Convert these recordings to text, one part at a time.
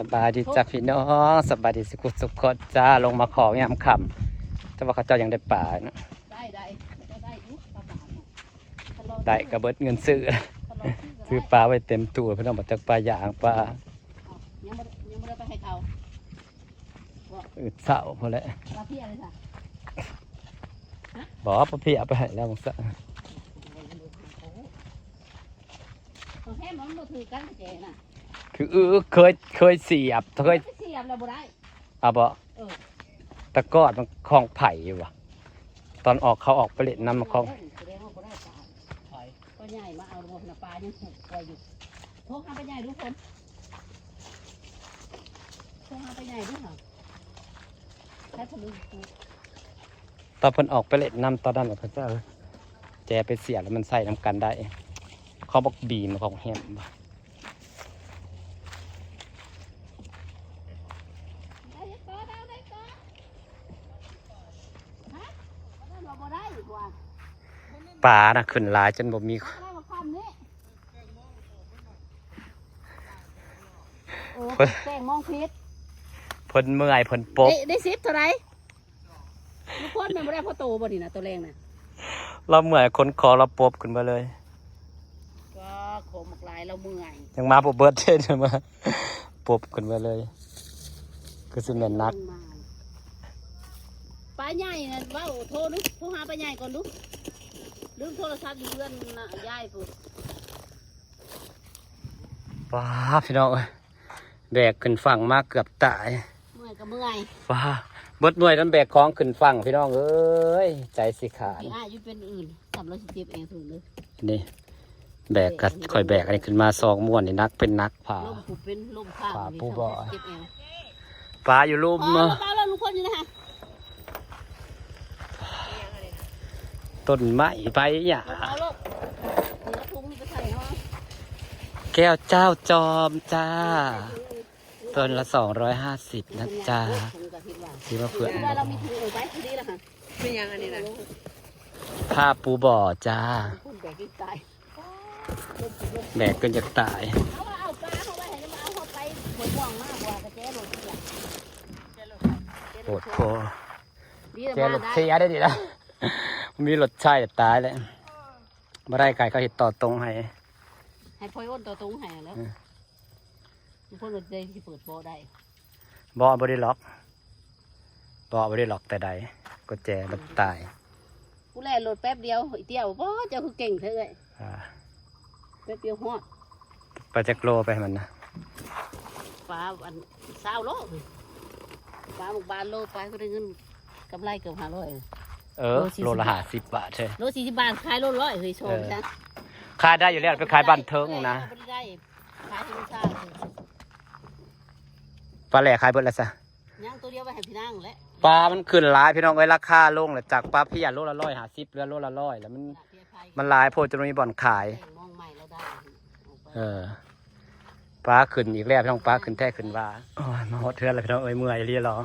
ສະບາຍດີຈ້າພີ່ນ້ອງ ສະບາຍດີສຸກຄົນສຸກຄົນຈ້າ ລົງມາຂອງຍາມຄ່ຳ ແຕ່ວ່າເຂົາເຈົ້າຍັງໄດ້ປາເນາະ ໄດ້ ໄດ້ ໄດ້ຢູ່ປາບາດເນາະ ໄດ້ກະເບິດເງິນຊື້ ຊື້ປາໄວ້ເຕັມຕູ້ ພີ່ນ້ອງ ບໍ່ຈັກປາຫຍັງປາ ຍັງບໍ່ ຍັງບໍ່ໄດ້ໄປໃຫ້ເຂົາ ອືດເຊົ້າພຸ້ນແຫຼະ ປາເພຍເລີຍຊະ ບໍ່ ປາເພຍເອົາໄປໃຫ້ແລ້ວ ເອົາແຮມມັນບໍ່ຖືກກັນແຈນະ ຄື ເອີ ເຄີຍ ເຄີຍສຽບ ເຄີຍ ໄປສຽບແລ້ວບໍ່ໄດ້ ເອົາບໍ່ ເອີ ຕະກອດມັນຂອງໃຜຢູ່ຫວາ ຕອນອອກເຂົາອອກໄປຫຼິ້ນນຳຂອງ ເອີ ສະແດງວ່າບໍ່ໄດ້ປາ ໃຜ ປາໃຫຍ່ມາເອົາບໍ່ນະ ປາຍັງຜູກໄວ້ຢູ່ ໂທຫາປາໃຫຍ່ດູ ໂທຫາປາໃຫຍ່ດູຫາ ໃຊ້ທະລຸ ຕອນເພິ່ນອອກໄປຫຼິ້ນນຳຕອນນັ້ນ ເພິ່ນຈະເອົາແຈໄປສຽບ ແລ້ວມັນໃສ່ນຳກັນໄດ້ ຂອງບັກບີມ ຂອງແຮມ ປານະຂຶ້ນຫຼາຍຈົນບໍ່ມີ ໂອ້ ແປ້ງມອງຜິດ ເພິ່ນເມື່ອຍເພິ່ນປົບ ໄດ້ ໄດ້ສິບເທົ່າໃດ? ລູກຄົນແມ່ນບໍ່ໄດ້ພໍໂຕບໍ່ນີ້ນະ ໂຕແລງນະ ລາວເມື່ອຍ ຄົນຂໍລາວປົບຂຶ້ນມາເລີຍ ກໍຂອງບັກຫຼາຍລາວເມື່ອຍ ຍັງມາບໍ່ເບິດເດ້ ມາປົບຂຶ້ນມາເລີຍ ຄືຊິແມ່ນໜັກ ປາໃຫຍ່ນັ້ນເວົ້າ ໂທດູ ໂທຫາປາໃຫຍ່ກ່ອນດູ ລືມໂທລະສັບຢູ່ເຮືອນນະຍາຍພຸ້ນ ປາ ພີ່ນ້ອງເອີຍ ແບກຂຶ້ນຝັ່ງມາເກືອບຕາຍ ເມື່ອຍກໍເມື່ອຍ ປາ ເບິດເມື່ອຍນຳແບກຂອງຂຶ້ນຝັ່ງ ພີ່ນ້ອງເອີຍ ໃຈຊິຂາດ ພີ່ອ້າຍຢູ່ເປັນອື່ນ ສາມຮ້ອຍສີ່ສິບເອງ ສູງເດີ ນີ້ ແບກກະຂ້ອຍແບກອັນນີ້ຂຶ້ນມາ ສອງມ້ວນນີ້ ໜັກເປັນໜັກ ຜ້າ ລົມຜູ້ເປັນລົມຂ້າງ ຜ້າປູບໍ່ ສາມຮ້ອຍສີ່ສິບເອງ ປາຢູ່ລຸ່ມ ເອົາ ເອົາ ເອົາ ເອົາ ລູກຄົນຢູ່ນະ ຕົ້ນໄມ້ໃບຫຍ້າ ເອົາໂລດ ເອົາຖົງນີ້ໄປໃສ່ເນາະ ແກ້ວເຈົ້າຈອມຈ້າ ຕົ້ນລະສອງຮ້ອຍຫ້າສິບນະຈ້າ ຖືວ່າເຜືອກ ເວລາເຮົາມີຖົງ ເອີ ໄປ ພໍດີລະຫະ ເປັນຫຍັງອັນນີ້ນະ ຜ້າປູບໍ່ຈ້າ ຄົນແບກກິນຕາຍ ແບກຈົນຢາກຕາຍ ເຮົາວ່າເອົາປາເຮົາໄວ້ໃຫ້ ມາເອົາເຮົາໄປຫ້ວຍມ່ວງມາ ບໍ່ວ່າກະແຈລົດເສຍ ໂອດໂພ ດີລະ ແຈລົດເສຍໄດ້ດີລະ ມີລົດໃຊ້ຕາຍແລ້ວ ບໍ່ໄດ້ ກາຍເຂົາເຮັດຕໍ່ຕົງໃຫ້ ໃຫ້ພອຍໂອນຕໍ່ຕົງໃຫ້ແລ້ວ ເອີ ບາງຄົນກໍໄດ້ຊິເປີດເບາະໄດ້ ເບາະບໍ່ໄດ້ລັອກ ເບາະບໍ່ໄດ້ລັອກແຕ່ໃດ ກຸນແຈມັນຕາຍ ກູແລ່ນລົດແປັບດຽວ ອີ່ຕຽວ ບໍ່ ເຈົ້າຄືເກັ່ງແທ້ເອື້ອຍ ອ່າ ແປັບດຽວຮອດ ປາຈັກໂລໄປໃຫ້ມັນນະ ປາອັນ ຊາວໂລ ປາໝາກບານໂລໄປ ກໍໄດ້ເງິນກຳໄລເກືອບຫ້າຮ້ອຍ ເອີ ໂລສີ່ສິບ ໂລລະຫ້າສິບບາດເລີຍ ໂລສີ່ສິບບາດ ຂາຍໂລຮ້ອຍເຮີ້ຍ ສອງ ເອີ ຊັ້ນ ຂາຍໄດ້ຢູ່ແລ້ວ ໄປຂາຍບ້ານເທິງນະ ບໍ່ໄດ້ ຂາຍໃຫ້ລູກຄ້າ ປາແຫຼ້ຂາຍເບິດແລ້ວຊະ ຍັງໂຕດຽວໄວ້ໃຫ້ພີ່ນາງແຫຼະ ປາມັນຂຶ້ນຫຼາຍພີ່ນ້ອງເອີຍ ລາຄາລົງແລ້ວ ຈາກປາເພຍໂລລະຮ້ອຍຫ້າສິບ ເຫຼືອໂລລະຮ້ອຍ ແລ້ວມັນ ມັນຫຼາຍໂພດຈົນບໍ່ມີບ່ອນຂາຍ ແປ້ງມອງໃໝ່ລາວໄດ້ ເອີ ປາຂຶ້ນອີກແລ້ວພີ່ນ້ອງ ປາຂຶ້ນແທ້ຂຶ້ນວ່າ ໂອ້ຍ ມາຮອດເຮືອນແລ້ວພີ່ນ້ອງເອີຍ ເມື່ອຍອີ່ຫຼີຫຼໍ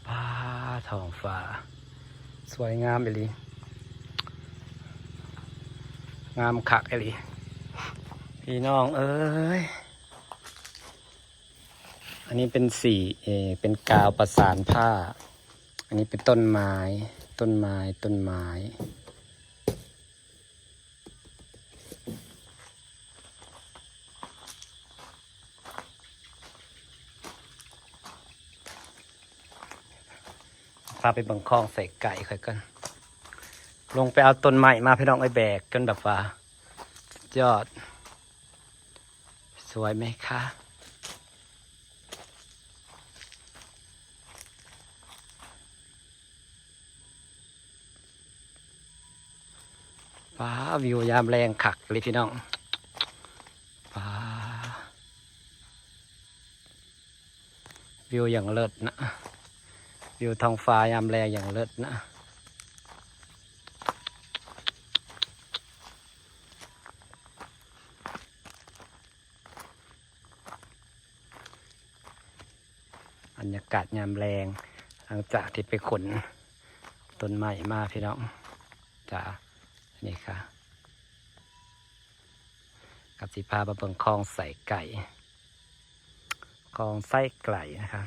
ປາ ທ້ອງຟ້າ ສວຍງາມອີ່ຫຼີ ງາມຄັກອີ່ຫຼີ ພີ່ນ້ອງເອີຍ ອັນນີ້ເປັນສີ ເອ ເປັນກາວປະສານຜ້າ ອັນນີ້ເປັນຕົ້ນໄມ້ ຕົ້ນໄມ້ ຕົ້ນໄມ້ ພາໄປເບິ່ງຄອງໃສ່ໄກ່ຂ້ອຍກ່ອນ ລົງໄປເອົາຕົ້ນໄມ້ມາ ພີ່ນ້ອງເອີຍ ແບກຈົນແບບວ່າ ສຸດຍອດ ສວຍໄໝຄະ? ປາ ວິວຍາມແລງຄັກເລີຍພີ່ນ້ອງ ປາ ວິວຢ່າງເລີດນະ ວິວທ້ອງຟ້າຍາມແລງຢ່າງເລີດນະ. ບັນຍາກາດຍາມແລງ ຫຼັງຈາກທີ່ໄປຂົນຕົ້ນໄມ້ມາພີ່ນ້ອງ ຈ້າ ນີ້ຄ່ະ ກັບຊິພາມາເບິ່ງຄອງໃສ່ໄກ່. ຂອງໄຊໄກລະຄະ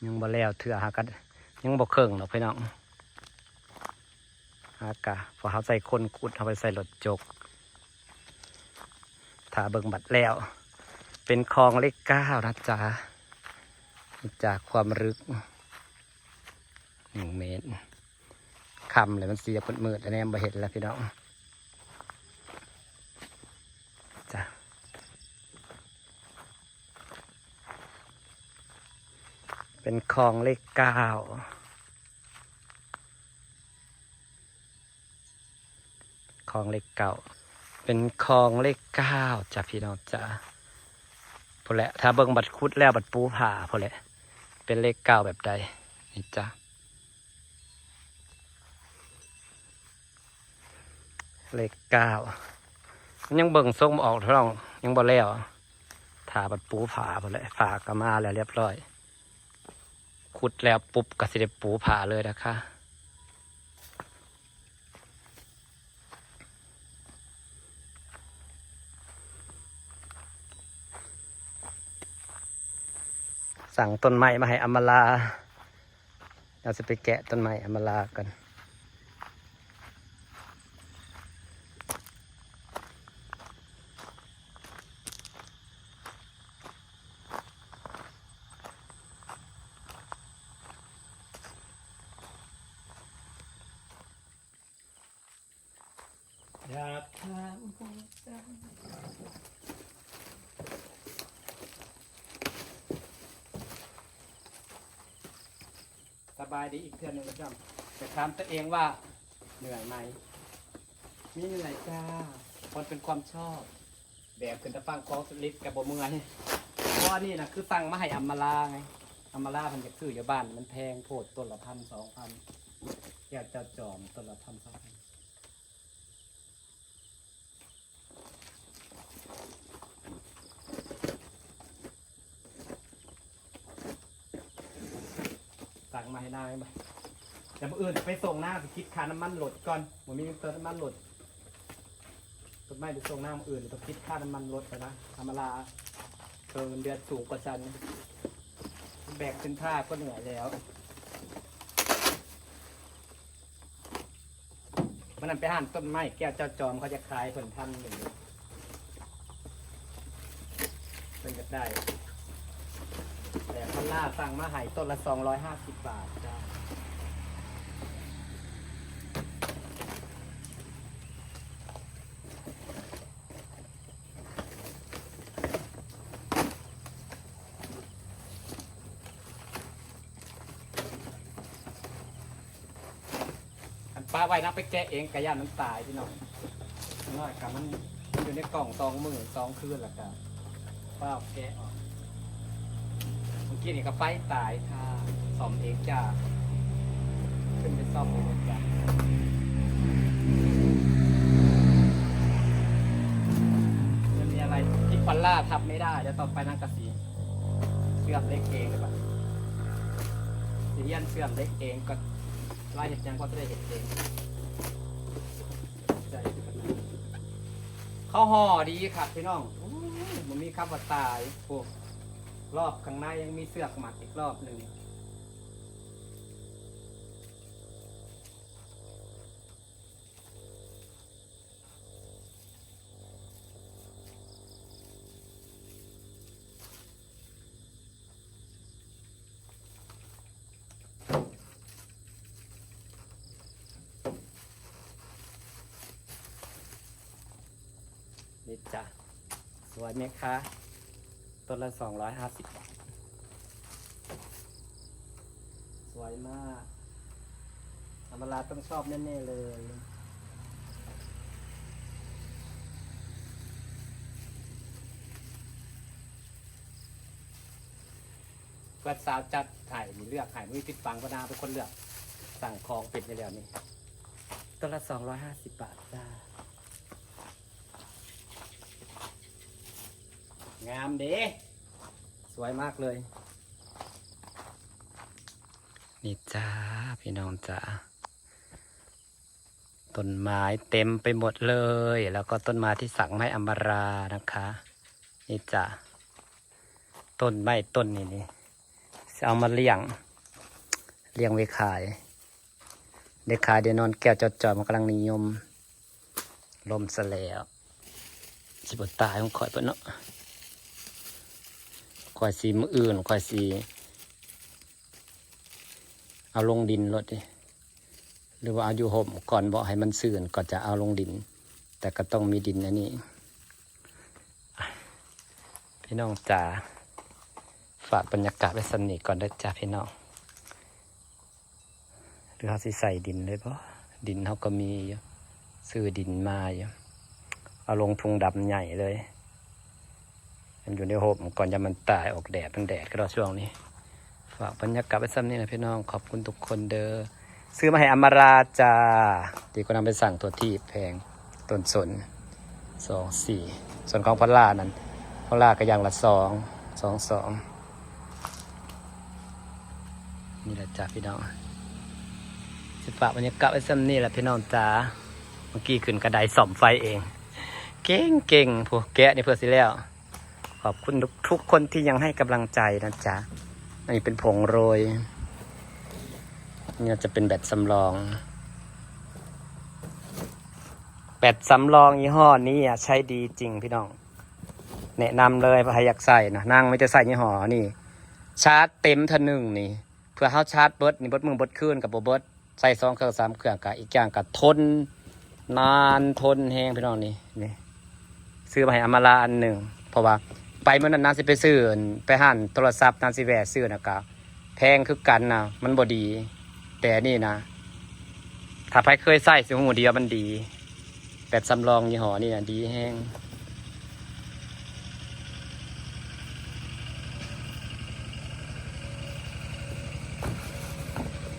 ຍັງບໍ່ແລ້ວເທື່ອ ຫາກະຍັງບໍ່ເຄິ່ງດອກພີ່ນ້ອງ. ຫາກະ ເພາະເຮົາໃຊ້ຄົນຂຸດ ເຮົາບໍ່ໄດ້ໃຊ້ລົດຈົກ. ຖ້າເບິ່ງບັດແລ້ວ ເປັນຂອງເລກເກົ້ານະຈ໊ະ. ຈາກຄວາມລຶກໜຶ່ງເມດ ຄ່ຳແລ້ວ ມັນສຽບມືດໆ ແລ້ວແນມບໍ່ເຫັນແລ້ວພີ່ນ້ອງ. ຈ້ະ ເປັນຂອງເລກເກົ້າ ຂອງເລກເກົ້າ ເປັນຂອງເລກເກົ້າຈ້ະພີ່ນ້ອງຈ້ະ. ພຸ້ນແຫຼະ ຖ້າເບິ່ງບັດຂຸດແລ້ວບັດປູຜ້າພຸ້ນແຫຼະ ເປັນເລກເກົ້າແບບໃດ ນີ້ຈ້ະ. ເລກເກົ້າ ມັນຍັງເບິ່ງຊົງບໍ່ອອກເທົ່າ ຍັງບໍ່ແລ້ວ. ຖ້າບັດປູຜ້າພຸ້ນແຫຼະ ຜ້າກໍມາແລ້ວລຽບຮ້ອຍ. ຂຸດແລ້ວປຸບກໍຊິໄດ້ປູຜ້າເລີຍນະຄະ. ສັ່ງຕົ້ນໄມ້ມາໃຫ້ອຳມາລາ. ດຽວຊິໄປແກະຕົ້ນໄມ້ອຳມາລາກ່ອນ. ຢາກຖາມຫົວໃຈ ສະບາຍດີອີກເທື່ອໜຶ່ງນະຈ້ຳ. ຈະຖາມຕົວເອງວ່າເມື່ອຍໄໝ? ມີເມື່ອຍຈ້າ ເພາະມັນເປັນຄວາມຊອບ. ແບກຂຶ້ນຕາຝັ່ງຂອງສຸດລິດກໍບໍ່ເມື່ອຍ. ເພາະອັນນີ້ນະ ຄືສັ່ງມາໃຫ້ອຳມາລາໄງ. ອຳມາລາເພິ່ນຢາກຊື້ຢູ່ບ້ານ ມັນແພງໂພດ ຕົ້ນລະພັນສອງພັນ. ແກ້ວເຈົ້າຈອມ ຕົ້ນລະພັນສອງພັນ. ສັ່ງມາໃຫ້ນາງ ແຕ່ມື້ອື່ນໄປສົ່ງນາງ ຊິຄິດຄ່ານ້ຳມັນລົດກ່ອນ. ບໍ່ມີເຕີມນ້ຳມັນລົດ. ຕົ້ນໄມ້ໄປສົ່ງນາງມື້ອື່ນ ຕ້ອງຄິດຄ່ານ້ຳມັນລົດກ່ອນນະ. ທຳມະດາເງິນເດືອນສູງກວ່າຊັ້ນ. ແບກຂຶ້ນພາກໍເໜື່ອຍແລ້ວ. ມື້ນັ້ນໄປຮ້ານຕົ້ນໄມ້ແກ້ວເຈົ້າຈອມ ເຂົາຈະຂາຍເພິ່ນພັນໜຶ່ງ ເພິ່ນຢາກໄດ້ ແຕ່ພັນລາສັ່ງມາໃຫ້ຕົ້ນລະສອງຮ້ອຍຫ້າສິບບາດຈ້າ. ຄັນປະໄວ້ນຳໄປແກະເອງກະຢ້ານມັນຕາຍພີ່ນ້ອງ. ຢ່າງໜ້ອຍກະມັນຢູ່ໃນກ່ອງສອງມື້ສອງຄືນ ແລ້ວກະຟ້າວແກະອອກ. ເມື່ອກີ້ນີ້ກະໄຟຕາຍຄ່າ ສ້ອມເອງຈ້າ. ຂຶ້ນໄປສ້ອມເອງຈ້າ. ມັນມີອະໄລທີ່ພັນລາທັບໄມ່ໄດ້ ແລ້ວຕໍ່ໄປນາງກະຊິເຊື່ອມເຫຼັກເອງເລີຍບາດນີ້. ຊິຮຽນເຊື່ອມເຫຼັກເອງກ່ອນ. ລາວເຮັດຫຍັງກໍຈະໄດ້ເຮັດເອງ. ເຂົາຫໍ່ດີຄັກພີ່ນ້ອງ. ໂອ້ຍ ບໍ່ມີຄຳວ່າຕາຍ. ໂອ້ ລອບຂ້າງໃນຍັງມີເຊືອກມັດອີກລອບໜຶ່ງ. ນີ້ຈ້າ ສວຍໄໝຄະ? ຕົ້ນລະສອງຮ້ອຍຫ້າສິບບາດ. ສວຍມາກ. ອຳມາລາຕ້ອງຊອບແນ່ໆເລີຍ. ເພື່ອນສາວຈັດໃຫ້ນີ້ ເລືອກໃຫ້ ບໍ່ມີຜິດຫວັງ. ເພິ່ນນາເປັນຄົນເລືອກ ສັ່ງຂອງເປັນຢູ່ແລ້ວນີ້. ຕົ້ນລະສອງຮ້ອຍຫ້າສິບບາດຈ້າ. ງາມເດ້ ສວຍມາກເລີຍ. ນີ້ຈ້າ ພີ່ນ້ອງຈ້າ ຕົ້ນໄມ້ເຕັມໄປໝົດເລີຍ ແລ້ວກໍຕົ້ນໄມ້ທີ່ສັ່ງມາໃຫ້ອຳມາລານະຄະ. ນີ້ຈ້າ ຕົ້ນໄມ້ຕົ້ນນີ້ນີ້ ຊິເອົາມາລ້ຽງ ລ້ຽງໄວ້ຂາຍ ໄດ້ຂາຍ ໄດ້ນອນແກ້ວຈອດຈອຍ ມັນກຳລັງນິຍົມ ລົ້ມຊະແລ້ວ ຊິບໍ່ຕາຍຂອງຂ້ອຍເບິ່ງເນາະ. ຂ້ອຍຊິ ມື້ອື່ນຂ້ອຍຊິເອົາລົງດິນໂລດເດ ຫຼືວ່າເອົາຢູ່ຮົ່ມກ່ອນ ບໍ່ໃຫ້ມັນຊື້ນ ກໍຈະເອົາລົງດິນ ແຕ່ກໍຕ້ອງມີດິນອັນນີ້. ພີ່ນ້ອງຈ໋າ ຝາກບັນຍາກາດໄວ້ສ່ຳນີ້ກ່ອນເດີຈ້າພີ່ນ້ອງ. ຫຼືເຮົາຊິໃສ່ດິນເລີຍບໍ່? ດິນເຮົາກໍມີຢູ່ ຊື້ດິນມາຢູ່ ເອົາລົງຖົງດຳໃຫຍ່ເລີຍ ມັນຢູ່ໃນຮົ່ມກ່ອນ ຢ່າມັນຕາຍ ອອກແດດ ມັນແດດກໍດອກຊ່ວງນີ້. ຝາກບັນຍາກາດໄວ້ສ່ຳນີ້ນະພີ່ນ້ອງ ຂອບຄຸນທຸກຄົນເດີ. ຊື້ມາໃຫ້ອຳມາລາຈ້າ ທີ່ຄົນນຳໄປສັ່ງທົ່ວທີບ ແພງ ຕົ້ນສົນ ສອງ ສີ່ ສ່ວນຂອງພອລລານັ້ນ ພອລລາກໍຢ່າງລະສອງ ສອງ ສອງ. ນີ້ແຫຼະຈ້າພີ່ນ້ອງ ຊິຝາກບັນຍາກາດໄວ້ສ່ຳນີ້ແຫຼະພີ່ນ້ອງຈ໋າ. ເມື່ອກີ້ຂຶ້ນກະໄດສ້ອມໄຟເອງ ເກັ່ງໆ ຜູ້ແກະນີ້ເພື່ອຊິແລ້ວ. ຂອບຄຸນທຸກໆຄົນທີ່ຍັງໃຫ້ກຳລັງໃຈນະຈ໋າ. ອັນນີ້ເປັນຜົງໂລຍ ນີ້ຈະເປັນແບັດສຳລອງ ແບັດສຳລອງຍີ່ຫໍ້ນີ້ອະ ໃຊ້ດີຈິງພີ່ນ້ອງ ແນະນຳເລີຍ ໃຜຢາກໃຊ້ນະ. ນາງມີແຕ່ໃຊ້ຍີ່ຫໍ້ນີ້ ຊາດເຕັມເທື່ອໜຶ່ງນີ້ ເພື່ອເຮົາຊາດເບິດນີ້ ເບິດມື້ເບິດຄືນກໍບໍ່ເບິດ ໃຊ້ສອງເຄື່ອງສາມເຄື່ອງ ກະອີກຢ່າງກະທົນ ນານ ທົນແຮງພີ່ນ້ອງ. ນີ້ ນີ້ ຊື້ມາໃຫ້ອຳມາລາອັນໜຶ່ງ ເພາະວ່າໄປມື້ນັ້ນນາງຊິໄປຊື້ ໄປຮ້ານໂທລະສັບ ນາງຊິແວ່ຊື້ນະ ກະແພງຄືກັນນະ ມັນບໍ່ດີ. ແຕ່ນີ້ນະ ຖ້າໃຜເຄີຍໃຊ້ຊິຮູ້ດີວ່າມັນດີ. ແບັດສຳລອງຍີ່ຫໍ້ນີ້ນະ ດີແຮງ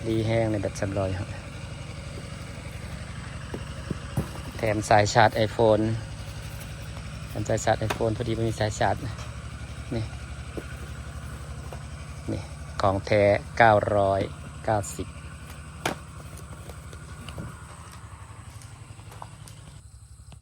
ດີແຮງໃນແບັດສຳລອງ. ແຖມສາຍຊາດໄອໂຟນ ແຖມສາຍຊາດໄອໂຟນ ພໍດີບໍ່ມີສາຍຊາດ. ນີ້ ນີ້ ຂອງແທ້ ເກົ້າຮ້ອຍເກົ້າສິບ